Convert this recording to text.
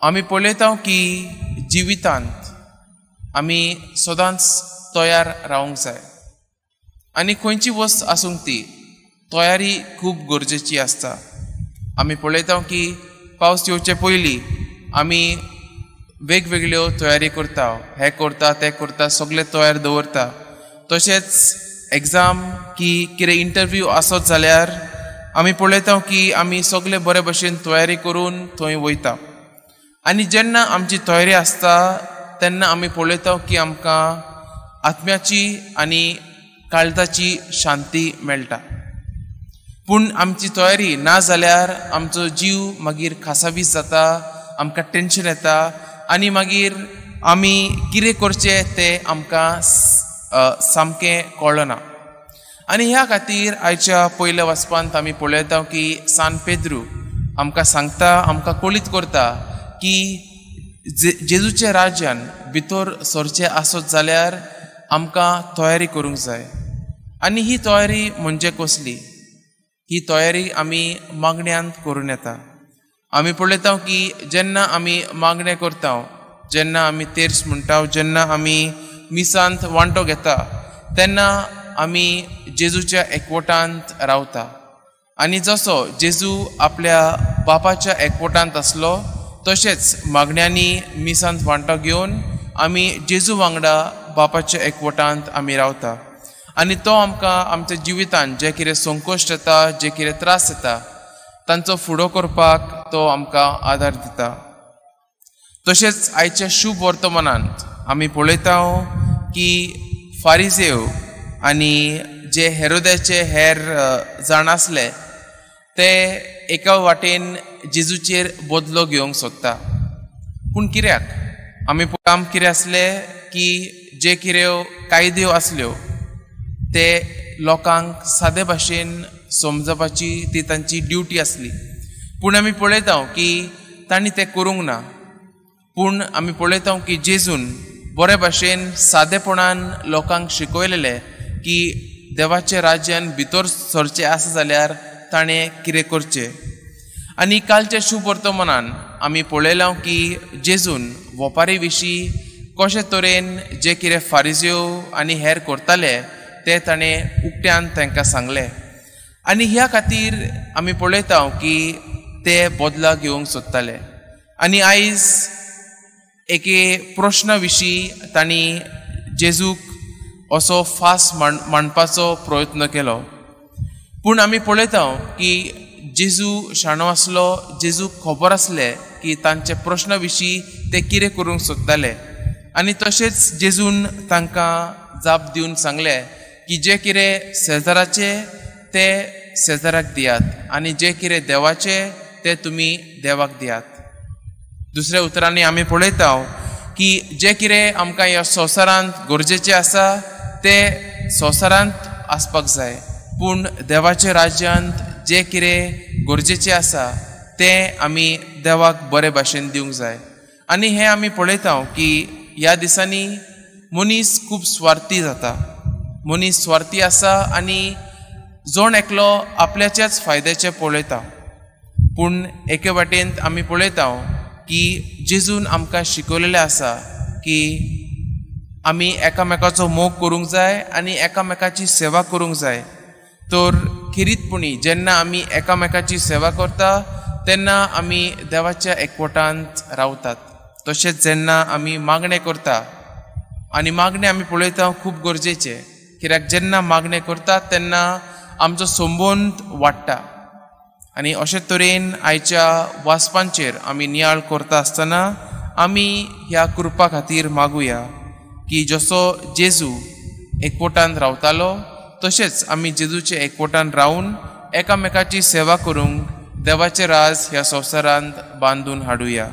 आमी पळयता की जिवितांत आमी सदांच तयार रावंक जाय आनी खंयची वस्त आसूंक ती तयारी खूब गरजेची आसता. आमी पळयता की पावस येवचे पयलीं आमी वेगवेगळ्यो तयारी करता, हें करता तें करता, सगळें तयार दवरता. तशेंच एग्जाम की कितें इंटरव्यू आसत जाल्यार आमी पळयता की आमी सगळे बरे भशेन तयारी करून थंय वयता. आनी जेन्ना आमची तयारी आसता तेन्ना आमी पळयता की आमकां आत्म्याची आनी काळजाची शांती मेळटा. पूण आमची तयारी ना जाल्यार आमचो जीव मागीर खासावीस जाता, आमकां टेंशन येता आनी मागीर आमी कितें करचें तें आमकां सामकें कळना. आनी ह्या खातीर आयच्या पयल्या वाचपांत आमी पळयता की सान पेद्रू आमकां सांगता, आमकां कळीत करता की जेजूच्या राज्यान भितर सरचें आसत जाल्यार आमकां तयारी करूंक जाय. आनी ही तयारी म्हणजे कसली? ही तयारी आमी मागण्यांत करून येता. आमी पळयता की जेन्ना आमी मागणें करता, जेन्ना आमी तेर्स म्हणटा, जेन्ना आमी मिसांत वांटो घेता तेन्ना आमी जेजूच्या एकवटांत रावता. आनी जसो जेजू आपल्या बापाच्या एकवटांत आसलो तशेंच मागण्यांनी मिसांत वांटो घेवन आमी जेजू वांगडा बापाच्या एकवटांत आमी रावता. आनी तो आमकां आमच्या जिवितांत जे कितें संकश्ट येता, जे कितें त्रास येता तांचो फुडो करपाक तो आमकां आदार दिता. तशेंच आयच्या शुभ वर्तमानांत आमी पळयता की फारिजेव आनी जे हेरोदाचे हेर जाण आसले ते एका वाटेन जेजूचेर बदलो घेवंक सोदता. पूण कित्याक? आमी काम कितें आसलें की जे कितें कायद्यो आसल्यो ते लोकांक सादे भाशेन समजपाची ती तांची ड्युटी आसली. पूण आमी पळयता की तांणी तें करूंक ना. पूण आमी पळयता की जेजून बरे भाशेन सादेपणान लोकांक शिकयलेलें की देवाच्या राज्यान भितर सरचें आसा जाल्यार ताणें कितें करचें. आनी कालच्या शुभ वर्तमानान आमी पळयलां की जेजून वपारी विशीं कशे तरेन जे कितें फारिज्यो आनी हेर करताले ते ताणें उक्त्यान तांकां सांगलें. आनी ह्या खातीर आमी पळयता की ते बदला घेवंक सोदताले. आनी आयज एके प्रश्ना विशीं तांणी जेजूक असो फास मांडपाचो प्रयत्न केलो. पूण आमी पळयता की जेजू शाणो आसलो, जेजूक खबर आसलें की तांचे प्रश्ना विशीं ते कितें करूंक सोदताले. आनी तशेंच जेजून तांकां जाप दिवन सांगलें की जें कितें शेजाराचें तें शेजाराक दियात आनी जें कितें देवाचें तें तुमी देवाक दियात. दुसऱ्या उतरांनी आमी पळयता की जें कितें आमकां ह्या संवसारांत गरजेचें आसा तें संवसारांत आसपाक जाय, पूण देवाच्या राज्यांत जें कितें गरजेचें आसा तें आमी देवाक बरे भाशेन दिवंक जाय. आनी हें आमी पळयता की ह्या दिसांनी मनीस खूब स्वार्थी जाता. मनीस स्वार्थी आसा आनी जण एकलो आपल्याच्याच फायद्याचें पळयता. पूण एके वाटेन आमी पळयता की जेजून आमकां शिकयलेलें आसा की आमी एकामेकाचो मोग करूंक जाय आनी एकामेकाची सेवा करूंक जाय. तर खेरीतपणी जेन्ना आमी एकामेकाची सेवा करता तेन्ना आमी देवाच्या एकवटांत रावतात. तशेंच जेन्ना आमी मागणें करता, आनी मागणें आमी पळयता खूब गरजेचें, कित्याक जेन्ना मागणें करतात तेन्ना आमचो संबंद वाडटा. आनी अशे तरेन आयच्या वाचपांचेर आमी नियाळ करता आसतना आमी ह्या कृपा खातीर मागुया की जसो जेजू एकवटान रावतालो तशेंच आमी जेजूचे एकवटान रावन एकामेकाची सेवा करूंक देवाचें राज ह्या संवसारांत बांदून हाडुया.